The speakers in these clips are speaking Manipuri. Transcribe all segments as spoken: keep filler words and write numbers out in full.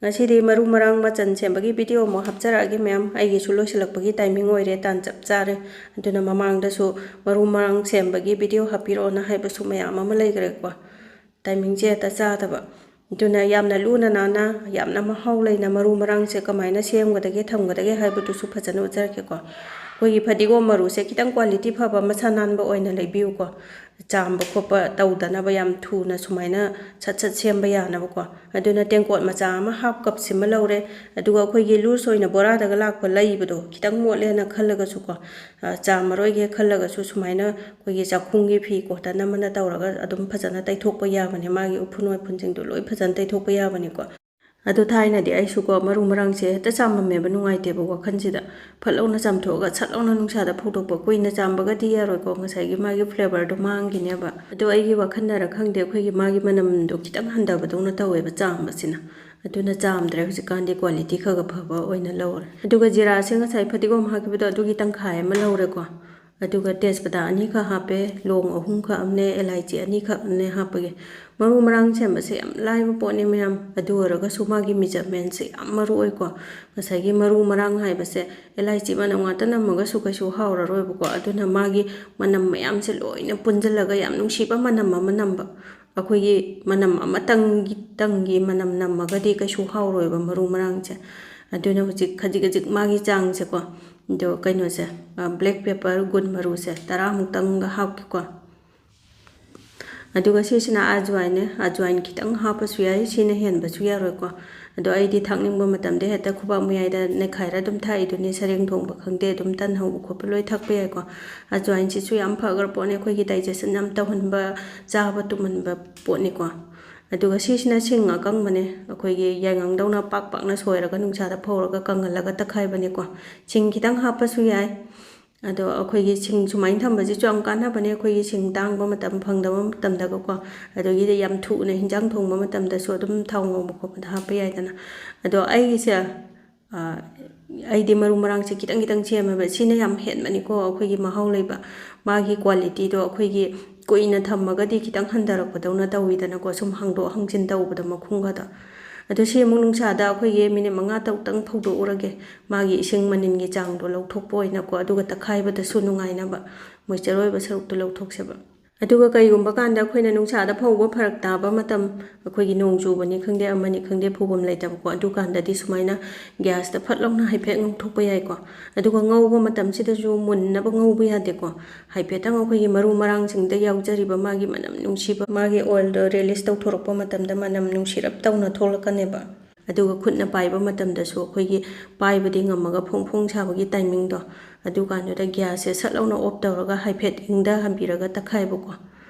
ꯉꯁꯤꯗꯤ ꯃꯔꯨ ꯃꯔꯥꯡ ꯃꯆꯜ ꯁꯦꯝꯕꯒꯤ ꯚꯤꯗꯤꯑꯣ ꯑꯃꯨꯛ ꯍꯥꯞꯆꯔꯛꯑꯒꯦ ꯃꯌꯥꯝ꯫ ꯑꯩꯒꯤꯁꯨ ꯂꯣꯏꯁꯤꯜꯂꯛꯄꯒꯤ ꯇꯥꯏꯃꯤꯡ ꯑꯣꯏꯔꯦ, ꯇꯥꯟ ꯆꯞ ꯆꯥꯔꯦ꯫ ꯑꯗꯨꯅ ꯃꯃꯥꯡꯗꯁꯨ ꯃꯔꯨ ꯃꯔꯥꯡ ꯁꯦꯝꯕꯒꯤ ꯚꯤꯗꯤꯑꯣ ꯍꯥꯞꯄꯤꯔꯛꯑꯣꯅ ꯍꯥꯏꯕꯁꯨ ꯃꯌꯥꯝ ꯑꯃ ꯂꯩꯈ꯭ꯔꯦꯀꯣ꯫ ꯇꯥꯏꯃꯤꯡꯁꯦ ꯍꯦꯛꯇ ꯆꯥꯗꯕ꯫ ꯑꯗꯨꯅ ꯌꯥꯝꯅ ꯂꯨꯅ ꯅꯥꯟꯅ, ꯌꯥꯝꯅ ꯃꯍꯥꯎ ꯂꯩꯅ ꯃꯔꯨ ꯃꯔꯥꯡꯁꯦ ꯀꯃꯥꯏꯅ ꯁꯦꯝꯒꯗꯒꯦ, ꯊꯝꯒꯗꯒꯦ ꯍꯥꯏꯕꯗꯨꯁꯨ ꯐꯖꯅ ꯎꯠꯆꯔꯛꯀꯦꯀꯣ꯫ ꯑꯩꯈꯣꯏꯒꯤ ꯐꯗꯤꯒꯣꯝ ꯃꯔꯨꯁꯦ ꯈꯤꯇꯪ ꯀ꯭ꯋꯥꯂꯤꯇꯤ ꯐꯕ, ꯃꯁꯥ ꯅꯥꯟꯕ ꯑꯣꯏꯅ ꯂꯩꯕꯤꯌꯨꯀꯣ꯫ ꯆꯥꯝꯕ ꯈꯣꯠꯄ ꯇꯧꯗꯅꯕ ꯌꯥꯝ ꯊꯨꯅ ꯁꯨꯃꯥꯏꯅ ꯁꯠ ꯁꯠ ꯁꯦꯝꯕ ꯌꯥꯅꯕꯀꯣ꯫ ꯑꯗꯨꯅ ꯇꯦꯡꯀꯣꯠ ꯃꯆꯥ ꯑꯃ, ꯍꯥꯞ ꯀꯞꯁꯤꯃ ꯂꯧꯔꯦ꯫ ꯑꯗꯨꯒ ꯑꯩꯈꯣꯏꯒꯤ ꯂꯨꯖ ꯑꯣꯏꯅ ꯕꯣꯔꯥꯗꯒ ꯂꯥꯛꯄ ꯂꯩꯕꯗꯣ, ꯈꯤꯇꯪ ꯃꯣꯠꯂꯦꯅ ꯈꯜꯂꯒꯁꯨꯀꯣ, ꯑ, ꯆꯥꯝꯃꯔꯣꯏꯒꯦ ꯈꯜꯂꯒꯁꯨ ꯁꯨꯃꯥꯏꯅ ꯑꯩꯈꯣꯏꯒꯤ ꯆꯥꯛꯈꯨꯝꯒꯤ ꯐꯤ ꯀꯣꯇꯟ ꯑꯃꯅ ꯇꯧꯔꯒ ꯑꯗꯨꯝ ꯐꯖꯅ ꯇꯩꯊꯣꯛꯄ ꯌꯥꯕꯅꯦ꯫ ꯃꯥꯒꯤ ꯎꯐꯨꯟ ꯋꯥꯏꯐꯨꯟꯁꯤꯡꯗꯣ ꯂꯣꯏ ꯐꯖꯅ ꯇꯩꯊꯣꯛꯄ ꯌꯥꯕꯅꯤꯀꯣ꯫ ꯑꯗꯣ ꯊꯥꯏꯅꯗꯤ ꯑꯩꯁꯨꯀꯣ ꯃꯔꯨ ꯃꯔꯥꯡꯁꯦ ꯍꯦꯛꯇ ꯆꯥꯝꯃꯝꯃꯦꯕ, ꯅꯨꯡꯉꯥꯏꯇꯦꯕ ꯋꯥꯈꯜꯁꯤꯗ꯫ ꯐꯠ ꯂꯥꯎꯅ ꯆꯥꯝꯊꯣꯛꯑꯒ ꯁꯠ ꯂꯥꯎꯅ ꯅꯨꯡꯁꯥꯗ ꯐꯧꯗꯣꯛꯄ꯫ ꯀꯨꯏꯅ ꯆꯥꯝꯕꯒꯗꯤ ꯌꯥꯔꯣꯏꯀꯣ, ꯉꯁꯥꯏꯒꯤ ꯃꯥꯒꯤ flavourꯗꯣ ꯃꯥꯡꯈꯤꯅꯦꯕ꯫ ꯑꯗꯣ ꯑꯩꯒꯤ ꯋꯥꯈꯜꯅꯔ ꯈꯪꯗꯦ, ꯑꯩꯈꯣꯏꯒꯤ ꯃꯥꯒꯤ ꯃꯅꯝꯗꯣ ꯈꯤꯇꯪ ꯍꯟꯊꯕꯗꯧꯅ ꯇꯧꯋꯦꯕ ꯆꯥꯝꯕꯁꯤꯅ꯫ ꯑꯗꯨꯅ ꯆꯥꯝꯗ꯭ꯔꯦ ꯍꯧꯖꯤꯛꯀꯥꯟꯗꯤ, quality ꯈꯔ ꯈꯔ ꯐꯕ ꯑꯣꯏꯅ ꯂꯧꯔꯦ꯫ ꯑꯗꯨꯒ ꯖꯤꯔꯥꯁꯦ ꯉꯁꯥꯏ ꯐꯗꯤꯒꯣꯝ ꯍꯥꯞꯈꯤꯕꯗꯣ ꯑꯗꯨꯒꯤ ꯇꯪꯈꯥꯏ ꯑꯃ ꯂꯧꯔꯦꯀꯣ꯫ ꯑꯗꯨꯒ ꯇꯦꯖꯄꯇꯥ ꯑꯅꯤꯈꯛ ꯍꯥꯞꯄꯦ, ꯂꯣꯡ ꯑꯍꯨꯝꯈꯛ ꯑꯃꯅꯦ, ꯑꯦꯂꯥꯏꯆꯤ ꯑꯅꯤꯈꯛ ꯑꯃꯅꯦ ꯍꯥꯞꯄꯒꯦ꯫ ꯃꯔꯨ ꯃꯔꯥꯡ ꯁꯦꯝꯕꯁꯦ ꯌꯥꯝ ꯂꯥꯏꯕ ꯄꯣꯠꯅꯤ ꯃꯌꯥꯝ, ꯑꯗꯨ ꯑꯣꯏꯔꯒꯁꯨ ꯃꯥꯒꯤ measurementꯁꯦ ꯌꯥꯝ ꯃꯔꯨ ꯑꯣꯏꯀꯣ꯫ ꯉꯁꯥꯏꯒꯤ ꯃꯔꯨ ꯃꯔꯥꯡ ꯍꯥꯏꯕꯁꯦ ꯑꯦꯂꯥꯏꯆꯤ ꯃꯅꯝ ꯉꯥꯛꯇ ꯅꯝꯃꯒꯁꯨ ꯀꯩꯁꯨ ꯍꯥꯎꯔꯔꯣꯏꯕꯀꯣ꯫ ꯑꯗꯨꯅ ꯃꯥꯒꯤ ꯃꯅꯝ ꯃꯌꯥꯝꯁꯦ ꯂꯣꯏꯅ ꯄꯨꯟꯁꯤꯜꯂꯒ ꯌꯥꯝ ꯅꯨꯡꯁꯤꯕ ꯃꯅꯝ ꯑꯃ ꯅꯝꯕ꯫ ꯑꯩꯈꯣꯏꯒꯤ ꯃꯅꯝ ꯑꯃꯇꯪꯒꯤ, ꯇꯪꯒꯤ ꯃꯅꯝ ꯅꯝꯃꯒꯗꯤ ꯀꯩꯁꯨ ꯍꯥꯎꯔꯣꯏꯕ ꯃꯔꯨ ꯃꯔꯥꯡꯁꯦ꯫ ꯑꯗꯨꯅ ꯍꯧꯖꯤꯛ ꯈꯖꯤꯛ ꯈꯖꯤꯛ ꯃꯥꯒꯤ ꯆꯥꯡꯁꯦꯀꯣ, ꯑꯗꯣ ꯀꯩꯅꯣꯁꯦ, ꯑ, black pepper, ꯒꯨꯟ ꯃꯔꯨꯁꯦ ꯇꯔꯥꯃꯨꯛꯇꯪꯒ ꯍꯥꯞꯀꯦꯀꯣ꯫ ꯑꯗꯨꯒ ꯁꯤꯁꯤꯅ ꯑꯖꯋꯥꯏꯟꯅꯦ, ꯑꯖꯋꯥꯏꯟ ꯈꯤꯇꯪ ꯍꯥꯞꯄꯁꯨ ꯌꯥꯏ, ꯁꯤꯅ ꯍꯦꯟꯕꯁꯨ ꯌꯥꯔꯣꯏꯀꯣ꯫ ꯑꯗꯣ ꯑꯩꯗꯤ ꯊꯥꯛꯅꯤꯡꯕ ꯃꯇꯝꯗ ꯍꯦꯛꯇ ꯈꯨꯕꯥꯛ ꯃꯌꯥꯏꯗ ꯅꯩꯈꯥꯏꯔ ꯑꯗꯨꯝ ꯊꯥꯛꯏꯗꯨꯅꯤ, ꯁꯔꯦꯡ ꯊꯣꯡꯕ ꯈꯪꯗꯦ, ꯑꯗꯨꯝ ꯇꯟ ꯍꯧꯕ ꯈꯣꯠꯄ ꯂꯣꯏ ꯊꯥꯛꯄ ꯌꯥꯏꯀꯣ꯫ ꯑꯖꯋꯥꯏꯟꯁꯤꯁꯨ ꯌꯥꯝ ꯐꯈ꯭ꯔ ꯄꯣꯠꯅꯤ, ꯑꯩꯈꯣꯏꯒꯤ digestion ꯌꯥꯝ ꯇꯧꯍꯟꯕ, ꯆꯥꯕ ꯇꯨꯝꯍꯟꯕ ꯄꯣꯠꯅꯤꯀꯣ꯫ ꯑꯗꯨꯒ ꯁꯤꯁꯤꯅ ꯁꯤꯡ ꯑꯀꯪꯕꯅꯦ, ꯑꯩꯈꯣꯏꯒꯤ ꯌꯥꯏꯉꯪꯗꯧꯅ ꯄꯥꯛ ꯄꯥꯛꯅ ꯁꯣꯏꯔꯒ ꯅꯨꯡꯁꯥꯗ ꯐꯧꯔꯒ ꯀꯪꯍꯜꯂꯒ ꯇꯛꯈꯥꯏꯕꯅꯤꯀꯣ꯫ ꯁꯤꯡ ꯈꯤꯇꯪ ꯍꯥꯞꯄꯁꯨ ꯌꯥꯏ꯫ ꯑꯗꯣ ꯑꯩꯈꯣꯏꯒꯤ ꯁꯤꯡ ꯁꯨꯃꯥꯏꯅ ꯊꯝꯕꯁꯤꯁꯨ ꯌꯥꯝ ꯀꯥꯟꯅꯕꯅꯦ, ꯑꯩꯈꯣꯏꯒꯤ ꯁꯤꯡ ꯇꯥꯡꯕ ꯃꯇꯝ, ꯐꯪꯗꯕ ꯃꯇꯝꯗꯒꯀꯣ꯫ ꯑꯗꯒꯤꯗꯤ ꯌꯥꯝ ꯊꯨꯅ ꯍꯤꯟꯖꯥꯡ ꯊꯣꯡꯕ ꯃꯇꯝꯗꯁꯨ ꯑꯗꯨꯝ ꯊꯥꯎ ꯉꯧꯕ ꯈꯣꯠꯄꯗ ꯍꯥꯞꯄ ꯌꯥꯏꯗꯅ꯫ ꯑꯗꯣ ꯑꯩꯒꯤꯁꯦ, ꯑ, ꯑꯩꯗꯤ ꯃꯔꯨ ꯃꯔꯥꯡꯁꯦ ꯈꯤꯇꯪ ꯈꯤꯇꯪ ꯁꯦꯝꯃꯦꯕ꯫ ꯁꯤꯅ ꯌꯥꯝ ꯍꯦꯟꯕꯅꯤꯀꯣ ꯑꯩꯈꯣꯏꯒꯤ ꯃꯍꯥꯎ ꯂꯩꯕ꯫ ꯃꯥꯒꯤ qualityꯗꯣ ꯑꯩꯈꯣꯏꯒꯤ ꯀꯨꯏꯅ ꯊꯝꯃꯒꯗꯤ ꯈꯤꯇꯪ ꯍꯟꯊꯔꯛꯄꯗꯧꯅ ꯇꯧꯋꯤꯗꯅꯀꯣ, ꯁꯨꯝ ꯍꯥꯡꯗꯣꯛ ꯍꯥꯡꯖꯤꯟ ꯇꯧꯕꯗ ꯃꯈꯨꯝꯒꯗꯣ꯫ ꯑꯗꯣ ꯁꯤ ꯑꯃꯨꯛ ꯅꯨꯡꯁꯥꯗ ꯑꯩꯈꯣꯏꯒꯤ ꯃꯤꯅꯤꯠ ꯃꯉꯥ ꯇꯔꯨꯛꯇꯪ ꯐꯧꯗꯣꯛꯎꯔꯒꯦ, ꯃꯥꯒꯤ ꯏꯁꯤꯡ ꯃꯅꯤꯟꯒꯤ ꯆꯥꯡꯗꯣ ꯂꯧꯊꯣꯛꯄ ꯑꯣꯏꯅꯀꯣ, ꯑꯗꯨꯒ ꯇꯛꯈꯥꯏꯕꯗꯁꯨ ꯅꯨꯡꯉꯥꯏꯅꯕ, moisture ꯑꯣꯏꯕ ꯁꯔꯨꯛꯇꯣ ꯂꯧꯊꯣꯛꯁꯦꯕ꯫ ꯑꯗꯨꯒ ꯀꯩꯒꯨꯝꯕ ꯀꯥꯟꯗ ꯑꯩꯈꯣꯏꯅ ꯅꯨꯡꯁꯥꯗ ꯐꯧꯕ ꯐꯔꯛ ꯇꯥꯕ ꯃꯇꯝ, ꯑꯩꯈꯣꯏꯒꯤ ꯅꯣꯡ ꯆꯨꯕꯅꯤ ꯈꯪꯗꯦ, ꯑꯃꯅꯤ ꯈꯪꯗꯦ, ꯐꯧꯐꯝ ꯂꯩꯇꯕꯀꯣ, ꯑꯗꯨꯀꯥꯟꯗꯗꯤ ꯁꯨꯃꯥꯏꯅ gas ꯇ ꯐꯠ ꯂꯥꯎꯅ ꯍꯥꯏꯐꯦꯠ ꯉꯧꯊꯣꯛꯄ ꯌꯥꯏꯀꯣ꯫ ꯑꯗꯨꯒ ꯉꯧꯕ ꯃꯇꯝꯁꯤꯗꯁꯨ ꯃꯨꯟꯅꯕ ꯉꯧꯕ ꯌꯥꯗꯦꯀꯣ꯫ ꯍꯥꯏꯐꯦꯠꯇꯪ ꯑꯩꯈꯣꯏꯒꯤ ꯃꯔꯨ ꯃꯔꯥꯡꯁꯤꯡꯗ ꯌꯥꯎꯖꯔꯤꯕ ꯃꯥꯒꯤ ꯃꯅꯝ ꯅꯨꯡꯁꯤꯕ, ꯃꯥꯒꯤ oil ꯗꯣ release ꯇꯧꯊꯣꯔꯛꯄ ꯃꯇꯝꯗ ꯃꯅꯝ ꯅꯨꯡꯁꯤꯔꯞ ꯇꯧꯅ ꯊꯣꯛꯂꯛꯀꯅꯦꯕ꯫ ꯑꯗꯨꯒ ꯈꯨꯠꯅ ꯄꯥꯏꯕ ꯃꯇꯝꯗꯁꯨ ꯑꯩꯈꯣꯏꯒꯤ ꯄꯥꯏꯕꯗꯤ ꯉꯝꯃꯒ ꯐꯣꯡ ꯐꯣꯡ ꯁꯥꯕꯒꯤ timing ꯗꯣ, ꯑꯗꯨꯀꯥꯟꯗꯨꯗ gas ꯁꯦ ꯁꯠ ꯂꯥꯎꯅ off ꯇꯧꯔꯒ ꯍꯥꯏꯐꯦꯠ ꯏꯪꯊꯍꯟꯕꯤꯔꯒ ꯇꯛꯈꯥꯏꯕꯀꯣ꯫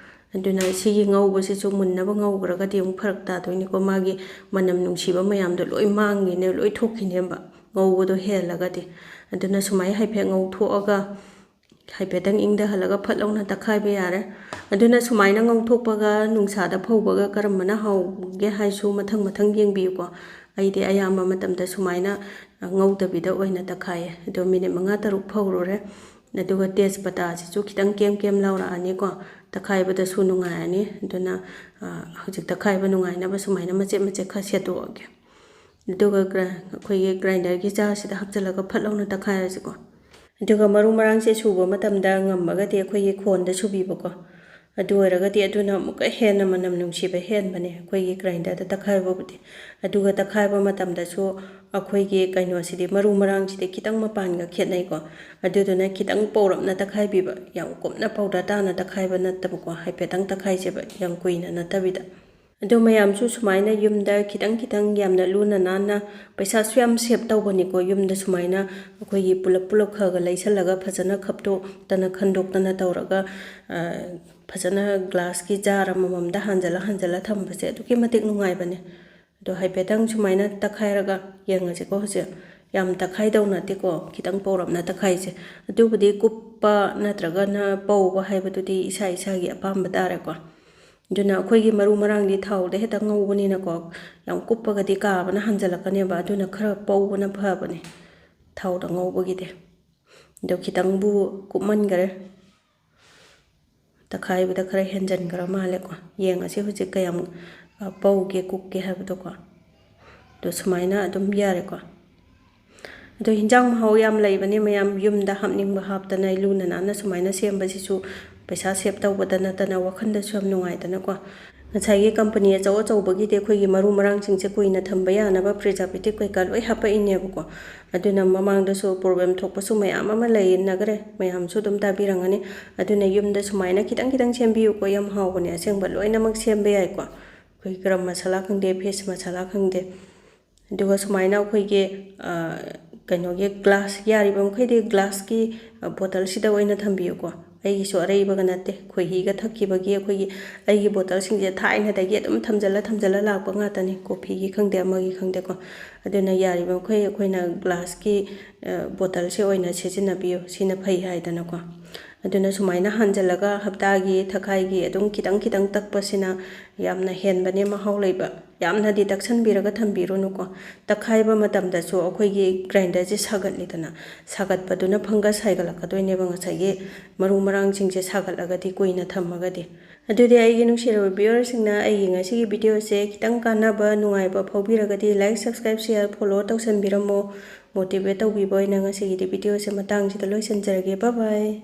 ꯑꯗꯨꯅ ꯁꯤꯒꯤ ꯉꯧꯕꯁꯤꯁꯨ ꯃꯨꯟꯅꯕ ꯉꯧꯈ꯭ꯔꯒꯗꯤ ꯑꯃꯨꯛ ꯐꯔꯛ ꯇꯥꯗꯣꯏꯅꯤꯀꯣ, ꯃꯥꯒꯤ ꯃꯅꯝ ꯅꯨꯡꯁꯤꯕ ꯃꯌꯥꯝꯗꯣ ꯂꯣꯏ ꯃꯥꯡꯈꯤꯅꯦ, ꯂꯣꯏ ꯊꯣꯛꯈꯤꯅꯦꯕ ꯉꯧꯕꯗꯣ ꯍꯦꯜꯂꯒꯗꯤ꯫ ꯑꯗꯨꯅ ꯁꯨꯃꯥꯏꯅ ꯍꯥꯏꯐꯦꯠ ꯉꯧꯊꯣꯛꯑꯒ ꯍꯥꯏꯐꯦꯠꯇꯪ ꯏꯪꯊꯍꯜꯂꯒ ꯐꯠ ꯂꯥꯎꯅ ꯇꯛꯈꯥꯏꯕ ꯌꯥꯔꯦ꯫ ꯑꯗꯨꯅ ꯁꯨꯃꯥꯏꯅ ꯉꯧꯊꯣꯛꯄꯒ ꯅꯨꯡꯁꯥꯗ ꯐꯧꯕꯒ ꯀꯔꯝꯕꯅ ꯍꯥꯎꯒꯦ ꯍꯥꯏꯁꯨ ꯃꯊꯪ ꯃꯊꯪ ꯌꯦꯡꯕꯤꯌꯨꯀꯣ꯫ ꯑꯩꯗꯤ ꯑꯌꯥꯝꯕ ꯃꯇꯝꯗ ꯁꯨꯃꯥꯏꯅ ꯉꯧꯗꯕꯤꯗ ꯑꯣꯏꯅ ꯇꯛꯈꯥꯏꯌꯦ꯫ ꯑꯗꯣ ꯃꯤꯅꯤꯠ ꯃꯉꯥ ꯇꯔꯨꯛ ꯐꯧꯔꯨꯔꯦ꯫ ꯑꯗꯨꯒ ꯇꯦꯖꯄꯇꯥꯁꯤꯁꯨ ꯈꯤꯇꯪ ꯀꯦꯝ ꯀꯦꯝ ꯂꯥꯎꯔꯛꯑꯅꯤꯀꯣ, ꯇꯛꯈꯥꯏꯕꯗꯁꯨ ꯅꯨꯡꯉꯥꯏꯔꯅꯤ꯫ ꯑꯗꯨꯅ, ꯑ, ꯍꯧꯖꯤꯛ ꯇꯛꯈꯥꯏꯕ ꯅꯨꯡꯉꯥꯏꯅꯕ ꯁꯨꯃꯥꯏꯅ ꯃꯆꯦꯠ ꯃꯆꯦꯠ ꯈꯔ ꯁꯦꯠꯇꯣꯛꯑꯒꯦ꯫ ꯑꯗꯨꯒ ꯒ꯭ꯔ-, ꯑꯩꯈꯣꯏꯒꯤ grinder ꯒꯤ jar ꯁꯤꯗ ꯍꯥꯞꯆꯤꯜꯂꯒ ꯐꯠ ꯂꯥꯎꯅ ꯇꯛꯈꯥꯏꯔꯁꯤꯀꯣ꯫ ꯑꯗꯨꯒ ꯃꯔꯨ ꯃꯔꯥꯡꯁꯦ ꯁꯨꯕ ꯃꯇꯝꯗ ꯉꯝꯃꯒꯗꯤ ꯑꯩꯈꯣꯏꯒꯤ ꯈꯣꯟꯗ ꯁꯨꯕꯤꯕꯀꯣ꯫ ꯑꯗꯨ ꯑꯣꯏꯔꯒꯗꯤ ꯑꯗꯨꯅ ꯑꯃꯨꯛꯀ ꯍꯦꯟꯅ ꯃꯅꯝ ꯅꯨꯡꯁꯤꯕ ꯍꯦꯟꯕꯅꯦ ꯑꯩꯈꯣꯏꯒꯤ grinder ꯗ ꯇꯛꯈꯥꯏꯕꯕꯨꯗꯤ꯫ ꯑꯗꯨꯒ ꯇꯛꯈꯥꯏꯕ ꯃꯇꯝꯗꯁꯨ ꯑꯩꯈꯣꯏꯒꯤ ꯀꯩꯅꯣꯁꯤꯗꯤ, ꯃꯔꯨ ꯃꯔꯥꯡꯁꯤꯗꯤ ꯈꯤꯇꯪ ꯃꯄꯥꯟꯒ ꯈꯦꯠꯅꯩꯀꯣ꯫ ꯑꯗꯨꯗꯨꯅ ꯈꯤꯇꯪ ꯄꯧꯔꯞꯅ ꯇꯛꯈꯥꯏꯕꯤꯕ, ꯌꯥꯝ ꯀꯨꯞꯅ powder ꯇꯥꯅ ꯇꯛꯈꯥꯏꯕ ꯅꯠꯇꯕꯀꯣ, ꯍꯥꯏꯐꯦꯠꯇꯪ ꯇꯛꯈꯥꯏꯁꯦꯕ, ꯌꯥꯝ ꯀꯨꯏꯅ ꯅꯠꯇꯕꯤꯗ꯫ ꯑꯗꯣ ꯃꯌꯥꯝꯁꯨ ꯁꯨꯃꯥꯏꯅ ꯌꯨꯝꯗ ꯈꯤꯇꯪ ꯈꯤꯇꯪ, ꯌꯥꯝꯅ ꯂꯨꯅ ꯅꯥꯟꯅ, ꯄꯩꯁꯥꯁꯨ ꯌꯥꯝ save ꯇꯧꯕꯅꯤꯀꯣ꯫ ꯌꯨꯝꯗ ꯁꯨꯃꯥꯏꯅ ꯑꯩꯈꯣꯏꯒꯤ ꯄꯨꯂꯞ ꯄꯨꯂꯞ ꯈꯔ ꯈꯔ ꯂꯩꯁꯜꯂꯒ ꯐꯖꯅ ꯈꯞꯇꯣꯛꯇꯅ ꯈꯟꯗꯣꯛꯇꯅ ꯇꯧꯔꯒ, ꯑ, ꯐꯖꯅ glass ꯀꯤ jar ꯑꯃꯃꯝꯗ ꯍꯥꯟꯖꯜꯂ ꯍꯥꯟꯖꯜꯂ ꯊꯝꯕꯁꯦ ꯑꯗꯨꯛꯀꯤ ꯃꯇꯤꯛ ꯅꯨꯡꯉꯥꯏꯕꯅꯦ꯫ ꯑꯗꯣ ꯍꯥꯏꯐꯦꯠꯇꯪ ꯁꯨꯃꯥꯏꯅ ꯇꯛꯈꯥꯏꯔꯒ ꯌꯦꯡꯉꯁꯤꯀꯣ꯫ ꯍꯧꯖꯤꯛ ꯌꯥꯝ ꯇꯛꯈꯥꯏꯗꯧ ꯅꯠꯇꯦꯀꯣ, ꯈꯤꯇꯪ ꯄꯧꯔꯞꯅ ꯇꯛꯈꯥꯏꯁꯦ꯫ ꯑꯗꯨꯕꯨꯗꯤ ꯀꯨꯞꯄ ꯅꯠꯇ꯭ꯔꯒꯅ ꯄꯧꯕ ꯍꯥꯏꯕꯗꯨꯗꯤ ꯏꯁꯥ ꯏꯁꯥꯒꯤ ꯑꯄꯥꯝꯕ ꯇꯥꯔꯦꯀꯣ꯫ ꯑꯗꯨꯅ ꯑꯩꯈꯣꯏꯒꯤ ꯃꯔꯨ ꯃꯔꯥꯡꯗꯤ ꯊꯥꯎꯗ ꯍꯦꯛꯇ ꯉꯧꯕꯅꯤꯅꯀꯣ, ꯌꯥꯝ ꯀꯨꯞꯄꯒꯗꯤ ꯀꯥꯕꯅ ꯍꯟꯖꯜꯂꯛꯀꯅꯦꯕ꯫ ꯑꯗꯨꯅ ꯈꯔ ꯄꯧꯕꯅ ꯐꯕꯅꯦ ꯊꯥꯎꯗ ꯉꯧꯕꯒꯤꯗꯤ꯫ ꯑꯗꯣ ꯈꯤꯇꯪꯕꯨ ꯀꯨꯞꯃꯟꯈꯔꯦ, ꯇꯛꯈꯥꯏꯕꯗ ꯈꯔ ꯍꯦꯟꯖꯟꯈ꯭ꯔ ꯃꯥꯜꯂꯦꯀꯣ꯫ ꯌꯦꯡꯉꯁꯤ ꯍꯧꯖꯤꯛ ꯀꯌꯥꯝ, ꯑ, ꯄꯧꯒꯦ, ꯀꯨꯞꯀꯦ ꯍꯥꯏꯕꯗꯣꯀꯣ꯫ ꯑꯗꯣ ꯁꯨꯃꯥꯏꯅ ꯑꯗꯨꯝ ꯌꯥꯔꯦꯀꯣ꯫ ꯑꯗꯣ ꯍꯤꯟꯖꯥꯡ ꯃꯍꯥꯎ ꯌꯥꯝ ꯂꯩꯕꯅꯦ ꯃꯌꯥꯝ, ꯌꯨꯝꯗ ꯍꯥꯞꯅꯤꯡꯕ ꯍꯥꯞꯇꯅ ꯂꯨꯅ ꯅꯥꯟꯅ ꯁꯨꯃꯥꯏꯅ ꯁꯦꯝꯕꯁꯤꯁꯨ ꯄꯩꯁꯥ save ꯇꯧꯕꯗ ꯅꯠꯇꯅ ꯋꯥꯈꯜꯗꯁꯨ ꯌꯥꯝ ꯅꯨꯡꯉꯥꯏꯗꯅꯀꯣ꯫ ꯉꯁꯥꯏꯒꯤ company ꯑꯆꯧ ꯑꯆꯧꯕꯒꯤꯗꯤ ꯑꯩꯈꯣꯏꯒꯤ ꯃꯔꯨ ꯃꯔꯥꯡꯁꯤꯡꯁꯦ ꯀꯨꯏꯅ ꯊꯝꯕ ꯌꯥꯅꯕ preservative ꯀꯩꯀꯥ ꯂꯣꯏ ꯍꯥꯞꯄꯛꯏꯅꯦꯕꯀꯣ꯫ ꯑꯗꯨꯅ ꯃꯃꯥꯡꯗꯁꯨ problem ꯊꯣꯛꯄꯁꯨ ꯃꯌꯥꯝ ꯑꯃ ꯂꯩꯅꯈ꯭ꯔꯦ, ꯃꯌꯥꯝꯁꯨ ꯑꯗꯨꯝ ꯇꯥꯕꯤꯔꯝꯒꯅꯤ꯫ ꯑꯗꯨꯅ ꯌꯨꯝꯗ ꯁꯨꯃꯥꯏꯅ ꯈꯤꯇꯪ ꯈꯤꯇꯪ ꯁꯦꯝꯕꯤꯌꯨꯀꯣ, ꯌꯥꯝ ꯍꯥꯎꯕꯅꯦ ꯑꯁꯦꯡꯕ, ꯂꯣꯏꯅꯃꯛ ꯁꯦꯝꯕ ꯌꯥꯏꯀꯣ꯫ ꯑꯩꯈꯣꯏ ꯒꯔꯝ ꯃꯁꯥꯂꯥ ꯈꯪꯗꯦ, fish ꯃꯁꯥꯂꯥ ꯈꯪꯗꯦ, ꯑꯗꯨꯒ ꯁꯨꯃꯥꯏꯅ ꯑꯩꯈꯣꯏꯒꯤ, ꯑ, ꯀꯩꯅꯣꯒꯤ glass, ꯌꯥꯔꯤꯕ ꯃꯈꯩꯗꯤ glassꯀꯤ, ꯑ, bottleꯁꯤꯗ ꯑꯣꯏꯅ ꯊꯝꯕꯤꯌꯨꯀꯣ꯫ ꯑꯩꯒꯤꯁꯨ ꯑꯔꯩꯕꯒ ꯅꯠꯇꯦ, ꯈꯣꯏꯍꯤꯒ ꯊꯛꯈꯤꯕꯒꯤ ꯑꯩꯈꯣꯏꯒꯤ, ꯑꯩꯒꯤ bottleꯁꯤꯡꯁꯦ ꯊꯥꯏꯅꯗꯒꯤ ꯑꯗꯨꯝ ꯊꯝꯖꯜꯂ ꯊꯝꯖꯜꯂ ꯂꯥꯛꯄ ꯉꯥꯛꯇꯅꯤ, coffeeꯒꯤ ꯈꯪꯗꯦ ꯑꯃꯒꯤ ꯈꯪꯗꯦꯀꯣ꯫ ꯑꯗꯨꯅ ꯌꯥꯔꯤꯕ ꯃꯈꯩ ꯑꯩꯈꯣꯏꯅ glassꯀꯤ, ꯑ, bottleꯁꯦ ꯑꯣꯏꯅ ꯁꯤꯖꯤꯟꯅꯕꯤꯌꯨ, ꯁꯤꯅ ꯐꯩ ꯍꯥꯏꯗꯅꯀꯣ꯫ ꯑꯗꯨꯅ ꯁꯨꯃꯥꯏꯅ ꯍꯥꯟꯖꯜꯂꯒ ꯍꯞꯇꯥꯒꯤ, ꯊꯈꯥꯏꯒꯤ ꯑꯗꯨꯝ ꯈꯤꯇꯪ ꯈꯤꯇꯪ ꯇꯛꯄꯁꯤꯅ ꯌꯥꯝꯅ ꯍꯦꯟꯕꯅꯦ ꯃꯍꯥꯎ ꯂꯩꯕ꯫ ꯌꯥꯝꯅꯗꯤ ꯇꯛꯁꯟꯕꯤꯔꯒ ꯊꯝꯕꯤꯔꯨꯅꯨꯀꯣ꯫ ꯇꯛꯈꯥꯏꯕ ꯃꯇꯝꯗꯁꯨ ꯑꯩꯈꯣꯏꯒꯤ grinderꯁꯦ ꯁꯥꯒꯠꯂꯤꯗꯅ, ꯁꯥꯒꯠꯄꯗꯨꯅ fungus ꯍꯥꯏꯒꯠꯂꯛꯀꯗꯣꯏꯅꯦꯕ ꯉꯁꯥꯏꯒꯤ ꯃꯔꯨ ꯃꯔꯥꯡꯁꯤꯡꯁꯦ ꯁꯥꯒꯠꯂꯒꯗꯤ, ꯀꯨꯏꯅ ꯊꯝꯃꯒꯗꯤ꯫ ꯑꯗꯨꯗꯤ ꯑꯩꯒꯤ ꯅꯨꯡꯁꯤꯔꯕ viewerꯁꯤꯡꯅ ꯑꯩꯒꯤ ꯉꯁꯤꯒꯤ videoꯁꯦ ꯈꯤꯇꯪ ꯀꯥꯟꯅꯕ, ꯅꯨꯡꯉꯥꯏꯕ ꯐꯥꯎꯕꯤꯔꯒꯗꯤ like, subscribe, share, follow ꯇꯧꯁꯟꯕꯤꯔꯝꯃꯣ꯫ Motivate ꯇꯧꯕꯤꯕ ꯑꯣꯏꯅ ꯉꯁꯤꯒꯤꯗꯤ videoꯁꯦ ꯃꯇꯥꯡꯁꯤꯗ ꯂꯣꯏꯁꯤꯟꯖꯔꯒꯦ꯫ Bye bye꯫